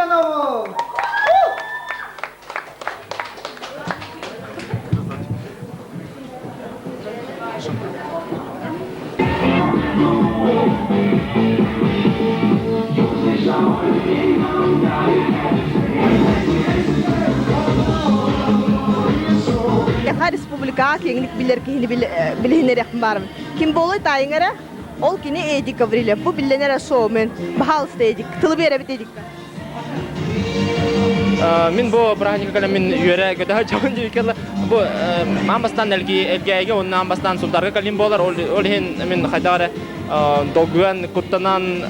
Иванову! Саха Республикаҕа киэҥник билэр киһини билиһиннэриэхпин баарым. Ким буолуой таайыҥ эрэ? Ол кини Эдик Гаврильев. Бу биллэн эрэ шоумен. Пожалуйста, Эдик. Тылы биэрэбит Эдикка. Мин бу праздникка кэлэн мин үөрэ көтө дьон диэки бу аан бастаан Элгээйигэ уонна аан бастаан Сунтаарга кэлин буолар. Ол иһин мин хайдах эрэ долгуйан, куттанан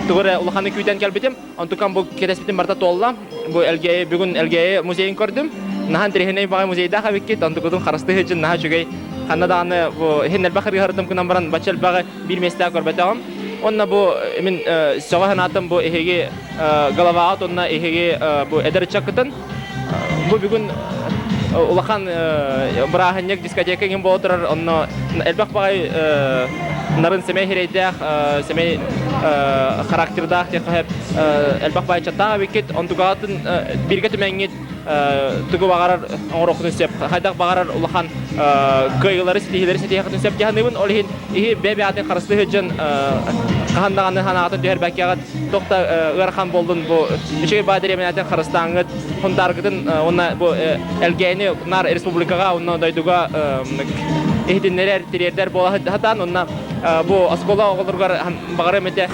тугу эрэ улаханы күүтэн кэлбитим. Онтукам бу кэтэспитим барыта туолла. Бу Элгээйи бүгүн Элгээйи музейын көрдүм. Наһаа интэриэһинэй баҕай музейдаах эбиккит. Онтукутун харыстыы сылдьын наһаа үчүгэй. Ханна даҕаны бу иһин элбэх ырыаһырдым гынан баран бачча элбэҕи биир миэстэҕэ көрбөтөҕүм. Уонна бу мин сөҕө санаатым бу эһиги головаҕыт уонна эһиги бу эдэр ыччаккытын. Бу бүгүн улахан бырааһынньык дискотека иҥин буола турар. Онно элбэх баҕай нарын сэмэй сирэйдээх, сэмэй характердаах диэххэ сөп элбэх баҕай ыччаттаах эбиккит. Онтугаҕытын бииргэ түмэҥҥит тугу баҕарар оҥоруоххутун сөп. Хайдах баҕарар улахан кыайыылары, ситиһиилэри ситиһиэххитин сөп дии саныыбын. Ол иһин иһи бэйэ-бэйэҕитин харыстыы сылдьан хаһан даҕаны санааҕытын түһэрбэккэҕит туох да ыарахан буоллун бу үчүгэй баа дэриэбинэтин харыстааҥҥыт Хунтааргытын уонна бу Элгээни наар республикаҕа уонна дойдуга иһитиннэрэр, тириэрдэр буола сатаан уонна бу оскуола оҕолоругар баҕарыам этэ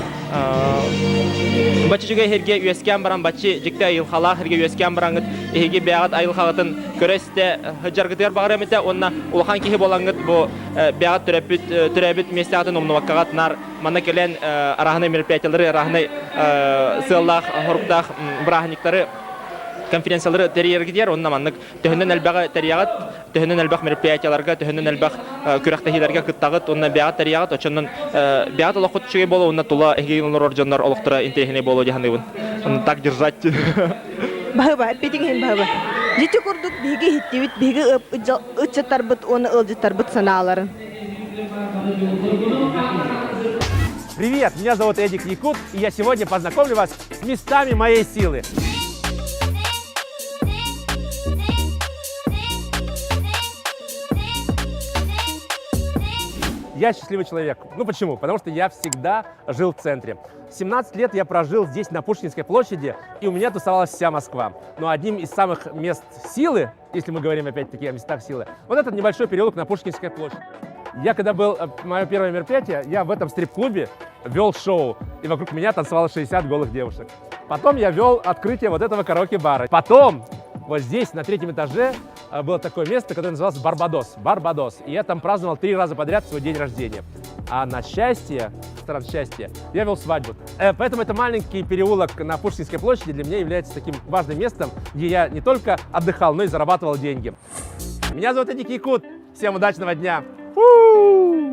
бачча үчүгэй сиргэ үөскээн баран баччы дьикти айылҕалаах сиргэ үөскээн бараҥҥыт эһиги бэйэҕит айылҕаҕытын көрө-истэ сылдьаргытыгар баҕарыам этэ уонна улахан киһи буолаҥҥыт бу бэйэҕит төрөппүт төрөөбүт миэстэҕитин умнубаккаҕыт наар манна кэлэн арааһынай мероприятиялары арааһынай сыаллаах соруктаах бырааһынньыктары конференциялары тэрийэргитигэр уонна маннык төһөнөн элбэҕи тэрийэҕит, төһөнөн элбэх мероприятияларга, төһөнөн элбэх күрэхтэһиилэргэ кыттаҕыт уонна бэйэҕит тэрийэҕит, оччонон бэйэҕит олоххут үчүгэй буолуо уонна тула эһиги олорор дьоннор олохторо интэриэһинэй буолуо дии саныыбын. Так держать. Баһыба, эппитиҥ иһин баһыба. Дьити курдук биһиги иһиттибит, биһиги ыччаттарбыт уонна ыалдьыттарбыт санааларын. Привет, меня зовут Эдик Якут, и я сегодня познакомлю вас с местами моей силы. Я счастливый человек. Ну почему? Потому что я всегда жил в центре. 17 лет я прожил здесь, на Пушкинской площади, и у меня тусовалась вся Москва. Но одним из самых мест силы, если мы говорим опять-таки о местах силы, вот этот небольшой переулок на Пушкинской площади. Я когда был, мое первое мероприятие, я в этом стрип-клубе вел шоу, и вокруг меня танцевало 60 голых девушек. Потом я вел открытие вот этого караоке-бара. Потом вот здесь, на третьем этаже, было такое место, которое называлось Барбадос. Барбадос. И я там праздновал три раза подряд свой день рождения. А на счастье, стран счастья, я вел свадьбу. Поэтому это маленький переулок на Пушкинской площади для меня является таким важным местом, где я не только отдыхал, но и зарабатывал деньги. Меня зовут Эдик Якут. Всем удачного дня. Фу!